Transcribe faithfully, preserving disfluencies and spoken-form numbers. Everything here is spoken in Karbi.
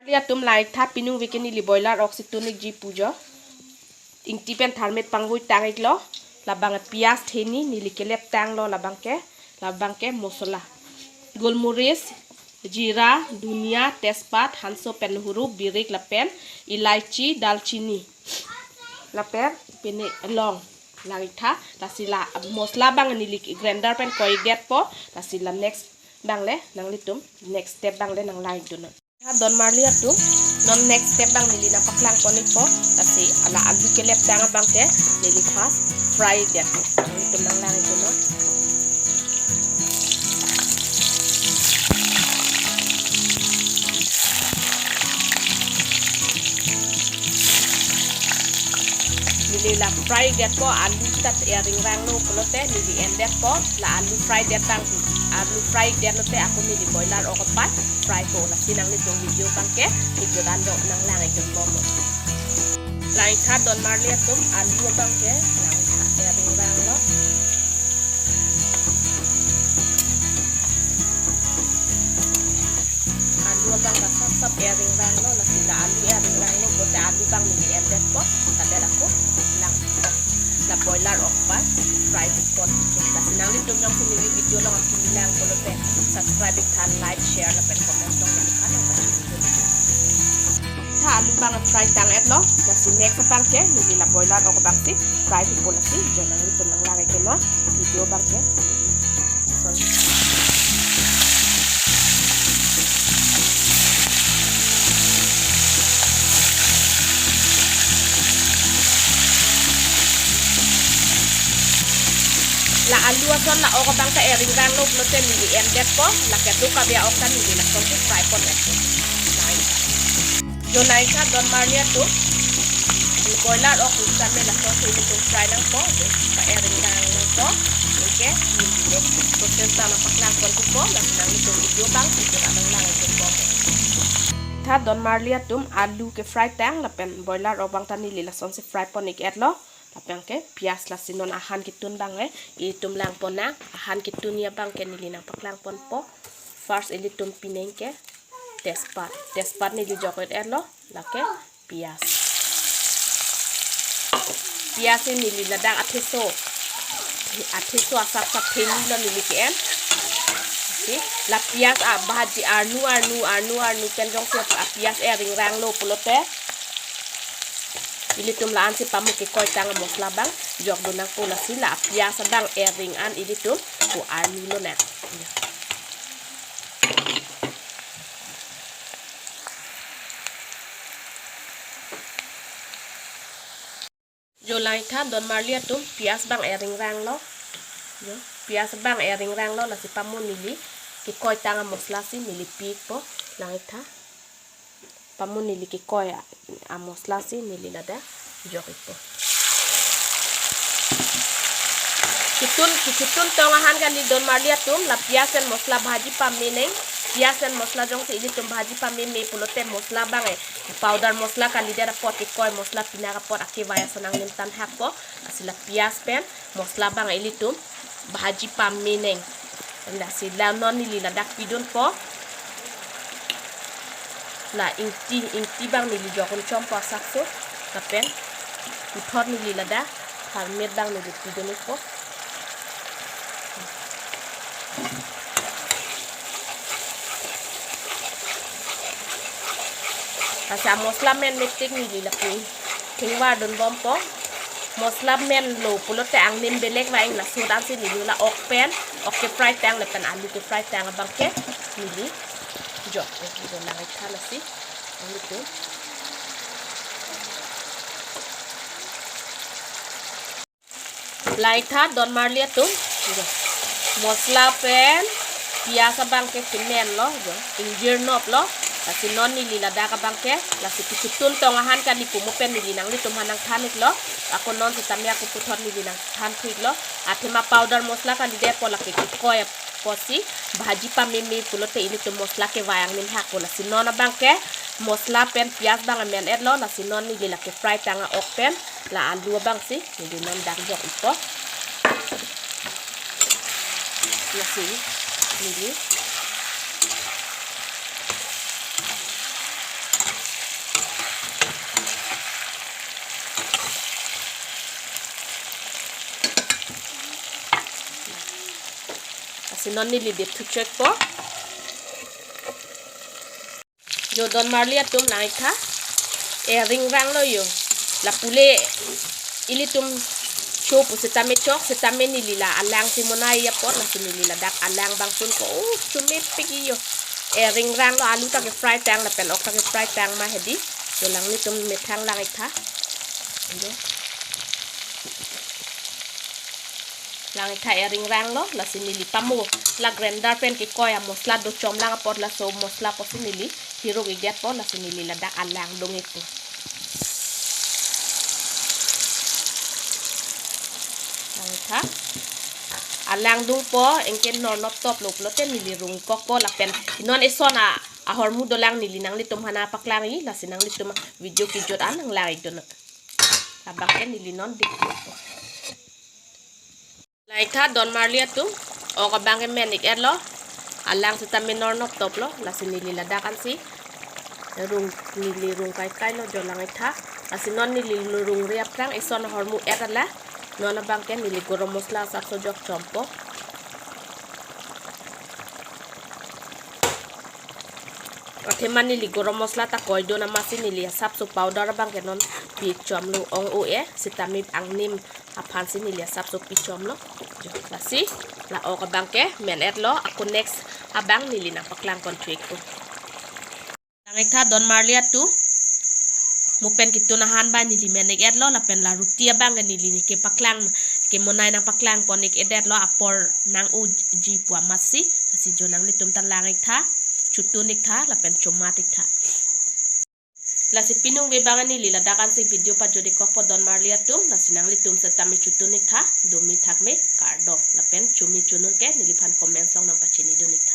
Kali atum, langtha, pinung veke neli boiler ok si tun-ikji pu jo. Ingti pen tharmit pangvui tang-iklo. Labang pias theni neli kelep tanglo, labang ke, labang ke mosola. Golmoris, jira, dunia, tejpat, hanso pen nuhuru, birik lapen elaichi, dalchini. Lapen pine long. Langtha, lasi la mosola abang neli grinder pen koi-ikdetpo, lasi la next abang le nanglitum, next step abang le nanglang-ikdunnon. Ha don marli atum, non next step abang neli nangpaklang pon-ikpo, lasi la alu kelep tang abang ke neli first fry-ikdet. Nanglitum nanglang-ikdunnon. Neli la fry-ikdetpo, alu ta eringranglo pulote neli endetpo, la alu fry-det abang, alu fry-ikdet lote ako neli boiler ok apar fry-po, lasi nanglitum video abang ke video dan dok nanglang-ikdunbom. Langtha don marli atum, alu abang ke langtha eringranglo. Alu abang ke sapsap eringranglo, lasi la alu eringranglo pulote alu abang neli endetpo, ladak ako lang la boiler ok apar fry pon. Lasi nanglitum jongsi neli video along akimi lang pulote subscribe-iktha, like, share lapen comment along neli aphan nangpachini. Ha alu abang fry tang-etlo, lasi next abang ke neli la boiler ok abang si fry pipo, lasi jo nanglitum nanglang-ikdunnon video abang ke. Sorry. La alu ason la ok abang ta eringranglo pulote neli endetpo, la kedo kave ok ta neli lason si fry pon-etpo. Langtha. Jo langtha don marli atum, boiler ok sitame lason si nelitum fry nangpo, jo, ta eringrang nangpo. Okay, neli next process ta nangpaklang pon-ikpo, lasi nanglitum video abang si video abang nanglang-ikdunbom. Tha don marli atum, alu ke fry tang lapen boiler ok abang ta neli lason si fry pon-ik-etlo. Lapen ke pias, lasi non ahan ketun abang le ilitum lang ponnang, ahan ketun abang ke neli nangpaklang ponpo. First ilitum pining ke tejpat. Tejpat neli jok-et-etlo, lake pias. Pias si neli ladak atheso, atheso asapsap thenilo neli ke-en. Si, la pias abhaji arnu arnu arnu arnu pen jongsi apias eringranglo pulote ilitum la-an si pamu kekoi tang amosola abang jokdun nangpo, lasi la apias abang ering an ilitum ko arnu lonang. Jo langtha don marli atum, pias abang eringranglo. Jo, pias abang eringranglo, lasi pamu neli kekoi tang amosola si neli pi-ikpo, langtha. Pamu neli kekoi a, amosola si neli ladak jok-ikpo. Ketun, ketun tong ahan kali don marli atum, la pias pen mosola bhaji pame neng. Pias pen mosola jongsi ilitum bhaji pameme pulote mosola abang e, powder mosola kalidet apot, kekoi mosola pinak apot akevai ason nanglim tang hakpo. Lasi la pias pen mosola abang ilitum bhaji pame neng. Lasi la non neli ladak pidunpo. La ingti, ingti abang neli jokdun chompo asapso. Lapen puthot neli ladak tharmit abang neli pidun-ikpo. Lasi amosola men metik neli lapu thengvardunbompo. Mosola menlo pulote angnim belek vang, laso dan si neli la ok pen, ok kefry tang lapen alu kefry tang abang ke neli jok, eh, jo langtha lasi. Neli ke. Langtha don marli atum, jo, mosola pen pias abang ke kemenlo, jo, ingjirnoplo. Lasi non neli ladak abang ke, lasi kechetun tong ahan kali pumu pen neli nanglitum aphan nangthan-iklo. Ako non sitame ako puthot neli nangthan thu-iklo. Athema powder mosola kalidet apot, lake kekoi apotsi bhaji pameme pulote ilitum mosola kevai angnim hakpo. Lasi non abang ke mosola pen pias abang amen-etlo, lasi non neli lake fry tang a-ok pen la alu abangsi neli non dak jok-ikpo. Lasi neli. Si non neli dip thuchekpo. Jo don marli atum, lang-iktha. E ringrang lo jo. Lapu le ilitum cho pu sitame chok, sitame neli la alang si monai apot, lasi neli ladak alang bang sunpo. Oh, chomepik jo. E ringrang lo, alu ta ke-fry tang, lapen ok ta ke-fry tang ma hedi. Jo, lang nelitum methang, lang-iktha. Jo. Lang-iktha, e ringrang lo, lasi neli pamo la grinder pen kekoi amosla do chom lang apot, laso mosla pusi neli hiruk-ikdetpo, lasi neli ladak alang dung-ikpo. Lang-iktha. Alang dungpo, anke nornop toplo pulote neli rung-ikkokpo lapen non eson a, ahormu dolang, neli nanglitum aphan paklangji, lasi nanglitum video kejut an nanglang-ik dun. Labang ke neli non dip thupo. Lang-iktha don marli atum, ok abang ke men-ik-et lo, alang sitame nornop toplo, lasi neli ladak ansi rung, neli rung kaikai lo jo, lang-iktha. Lasi non neli rungri aphrang eson ahormu et ala, non abang ke neli gorom mosla asapso jok chompo. Athema neli gorom mosla ta koi dun amatsi neli asapso powder abang ke non pi chomlo, ong-o-e, sitame angnim aphansi neli asapso pi chomlo. Jo, lasi la ok abang ke men-et lo, ako next abang neli nangpaklang pon thuikpo. Lang-iktha don marli atum, mo pen ketun ahan abang neli men-ik-et lo, lapen la roti abang ke neli ne kepaklang, kemonai nangpaklang pon-ik-edet lo, apor nang-oji pu amatsi. Lasi jo, nanglitum ta lang-iktha, chotun-iktha lapen chomat-iktha. Lasi piningve abang neli ladak ansi video pajut-ikkokpo don marli atum, lasi nanglitum sitame chotun-iktha, dome thakme, kardom, lapen chome chonur ke neliphan comments along nangpachini dun-iktha.